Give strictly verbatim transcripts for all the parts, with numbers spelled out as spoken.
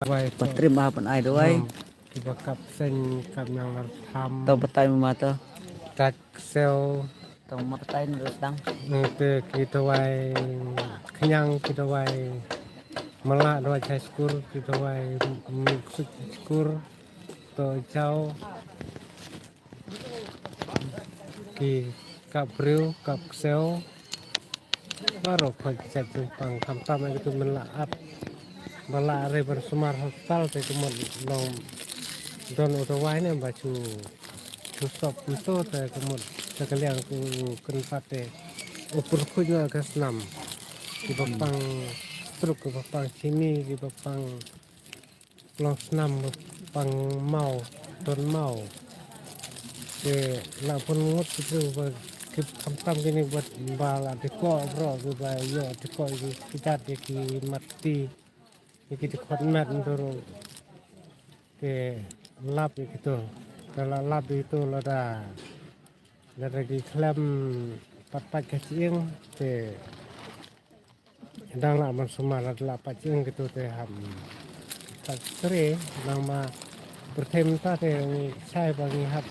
Wai to. Patrim ah ban ai dawai. Hmm. Kiba kap seng kap nyang lar tham. To batai ma to. Kat ksew. To ma batai na dang. Hmm, te ki dawai khñiang, ki dawai mala, dawai chai skur, ki dawai mik suk skur. To jaw. Ki kap briew, kap ksew. Baroh khoit ki jait jingpang, khamtam ïa kitu men la ap. Ba la re ban sumar hospital te ka mut long don u dawai ne ba chu, chu sop kumto te ka mut te ka liang ku kynpat te u pyrkhuid noh ka snam. Kiba pang stroke, kiba pang chini, kiba pang long snam, pang maw, don maw. Te la pun ngut ki briew ba ki khamtam kine ba, ba la dikoh bro, ki ba ïoh dikoh ki, ki dat ïa ki mat ti, ïa ki dkhot met ndu ruh. Te lap ïa kito, te la lap ïa kito lada, lada ki khlem pat pat ka jingim te dang lah ban sumar, la pat jingim kito te ham. Pat sre nang ma pyrthei mynta te ngi shai ba ngi hap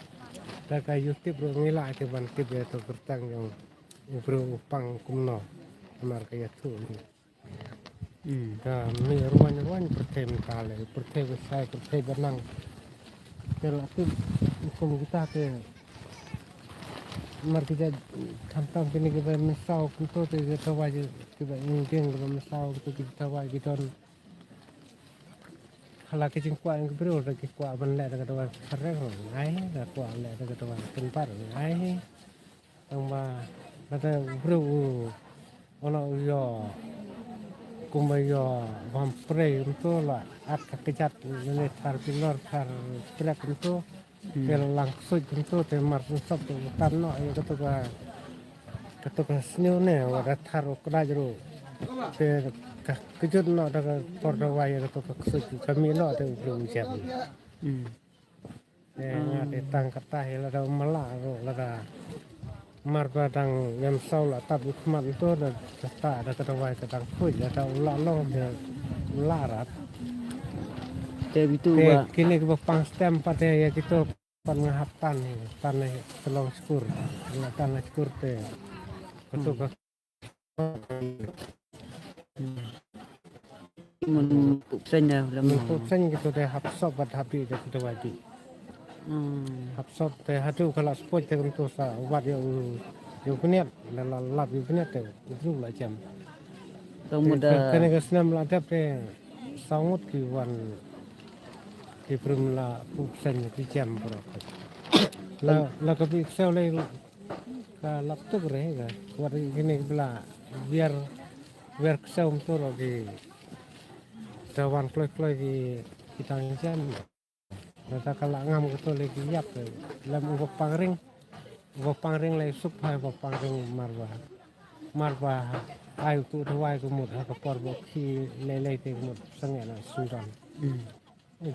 da ka YouTube ruh ngi lah te ban tip ïa to kyrteng jong u briew u pang kumno. Namar ka ïathuh ni. Hmm. Ka mih ruan ruan pyrthei mynta le, pyrthei ba shai, pyrthei ba nang. Te la tip kum kita te mar ki jait khamtam kine kiba mynsaw kumto te ki dawai kiba ing ding kiba mynsaw kumto ki dawai ki don. Hala ki jingkwah jong ki briew da ki kwah ban leh da ka dawai phareng ruh ngai, da kwah leh da ka dawai pynpar ruh ngai. Tang ba lada u briew u, u la u ïoh kumba ïoh bam prei kumto, la at ka kjat lane thar bilor thar trek kumto. Hmm. Te la lang ksuid kumto te mar sop te u tan noh ïa kato ka, kato ka sniew ne wa da thar u kdai ruh. Te ka kjut noh da ka por dawai ïa kato ka ksuid ka mih noh te u briew u jem. Hmm. Eh, nga te tang kata hi lada u mala ruh lada mar ba dang ïam saw la tap u khmat to da kata da ka dawai ka dang khuid lada u la long de u la rat. Te bitu te ba kine kiba pang stem pat te ïa kito pat nga hap tan hi, tan hi ka long skur. Nga tan hi skur te. Kato ka Mun pup seng dah lama. Mun pup seng kito te hap sop bad hap bi te kito wajib. Hmm. Hap sop te hatu ka la spoj te kumto sa wat ïa u, ïa u bniat, la la lap ïa u bniat te u la jam. Tang muda. Kane ka snem la dep te saw ngut ki wan ki prim la pup seng ki jam bro. La la ka bi ksew le Ka lap tuk re ka wat kine ki bla biar biar ksew mtur ki ta wan kloi kloi ki ki tang jam. Kata ka la ngam ka to le ki yap lem u ba pang ring u ba pang ring le sup hai u ba pang ring marwa marwa ai tu dawai ku mut ha ka por bo ki le le te mut sangena sundan.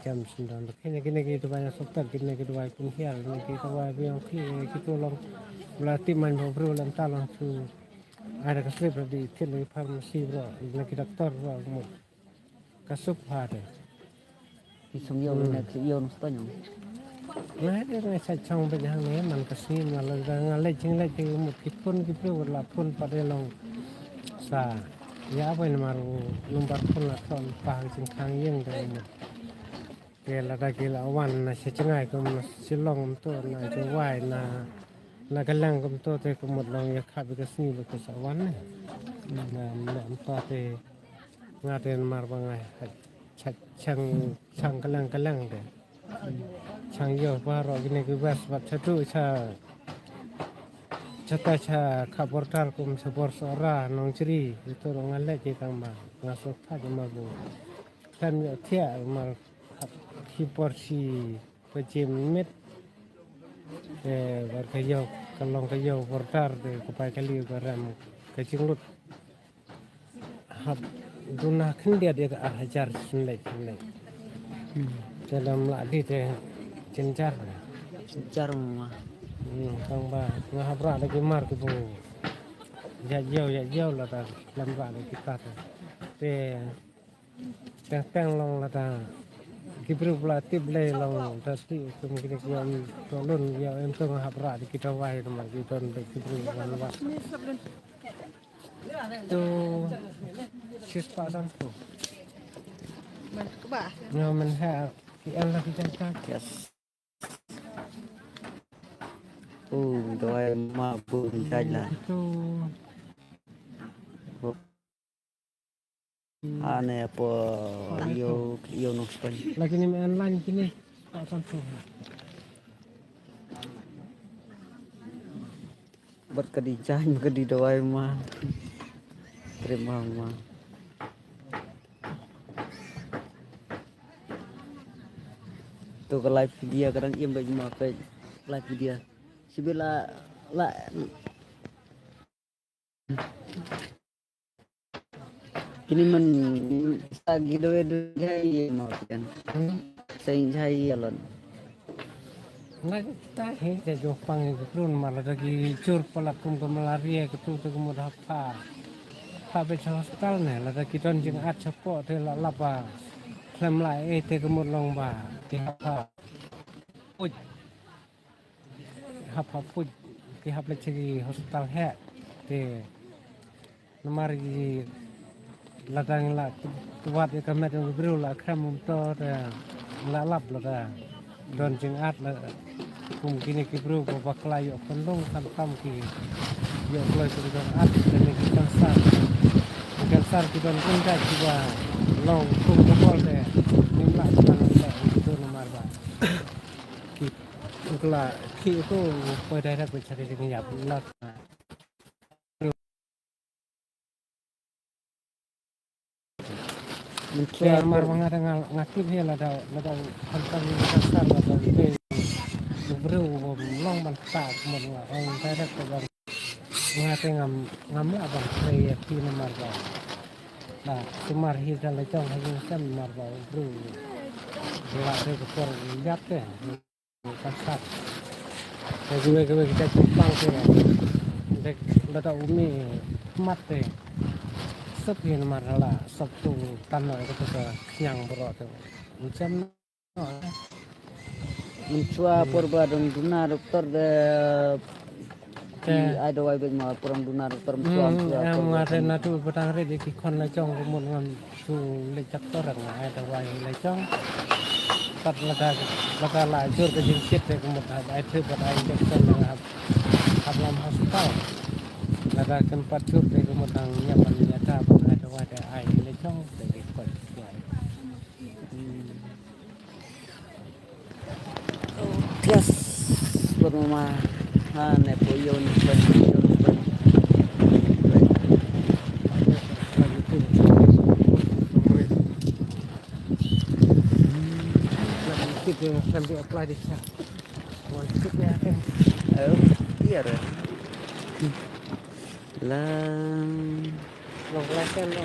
Jam sendang. Kine kine ki dawai na sopet, kine ki dawai pun hial, kine ki dawai biang ki, kine ki tu long. Bla ti man ba bru lam ta long tu. Ada ka slip di kit lagi pharmacy bro, kine ki doktor bro mo. Ka sup ha de. Ki sung yo na ki yo no stonyong. Nga de nga sa chong ba jang ne man ka sni na la nga le jing le ki mo ki pun ki bru la pun pa de long. Sa ya ba ni mar number pun la ton pa jing khang yeng de mo. Te lada ki la wan na sha Jngai kum na Shillong kumto na Jowai na na Galang kumto te ka mut long ïa khap ïa ka sngi ba ka sa wan ne. Na na kumta te nga te namar ba nga ha cha chang chang Galang Galang te. Chang ïoh baroh kine ki west bad cha tu cha cha ta cha kha border kum cha bor Sohra Nongjri ito nga leh ki tang ba nga sngewthuh ma bu. Khlem ïoh thiah mar hap ki por shi baje miet. Te bad ka ïew ka long ka ïew border te ka pai ka liw ka rem ka jinglut. Hap duna khyndiat ïa ka ar hajar shen leit shen leit. Te lam lah di te jynjar. Jynjar ma. Hmm, tang ba nga hap rah da ki mar ki bu ïa ïew ïa ïew la ta lam rah da ki kat. Te Teng teng long lada ki briew ba la tip lei long da ti kum kine ki ïa to lun ïa em to hap rah da ki dawai namar ki don bad ki briew wan wad. To shispah san to. Nyo men ha ki en la ki jaka. Yes. Oh, dawai ma bu jai la. To. Ane po yo yo no span. Lagi ni men lan kini. Tak sampai. Bad ka dei jaiñ, ka dei dawai ma. Trei ma ma. To ka live video ka dang im bad ma ka live video. Sibila la. Kini man sa gi dawai dawai jai ma kan. Sa jai alon. Ngai ta he te jo pang ni krun ma lada ki jur palat kum ka malaria ka tu te ka mut hap pha. Pha be cha hospital ne lada ki don jingad chapoh te la lap ba. Khlem la e te ka mut long ba. Te hap pha. Oi. Hap hap puj ki hap leit sha ki hospital heh. Te namar ki lada ngi la tuat ïa ka met jong ki briew la khrem um to te la lap lada don jingad la kum kine ki briew ba bakla ïoh pynlong khamtam ki ïoh kloi kum jong at te ne ki kansar. Ki kansar ki don kum jait kiba long kum ka bol te ngim lah ban leh ïa ki tu namar ba ki Kla ki ko poi direct poi chari ding yap la. Min kla mar ma nga da nga tip hi la da la da han kan ni ka sar la da ni. Bru long ban ta mon nga ong direct poi ban nga te ngam ngam la ban play ya pi na mar ba. Na sumar hi da la jong ha jing sem mar ba bru. La de ko por yap te. Ka sat. Ka juwe ka we ka jumpa te. Dek bata umi mat te. Sop hi namar la sop tu tan no ka tu ka siang bro te. Macam no. Menchua por ba dong duna doktor de. Ki ai dawai bek ma por dong duna doktor menchua menchua. Em ngate na tu batang re de ki khon la jong ko mun ngam. Su leit chak torang ai dawai leit chong. Pat lada lada la jur ka jingkit te ka mut ai thep pat ai injection nang hap hap lam hospital. Lada kan pat jur te ka mut nang ïa ban ïa ta pat ai dawai te ai leit chong te ki kot. Tias por mama ha ne po yo ni pen yo ni pen. Lagi tu yang sambil apply di sana. Mau ikut ya kan? Oh, iya re. Lang. Long lesen long.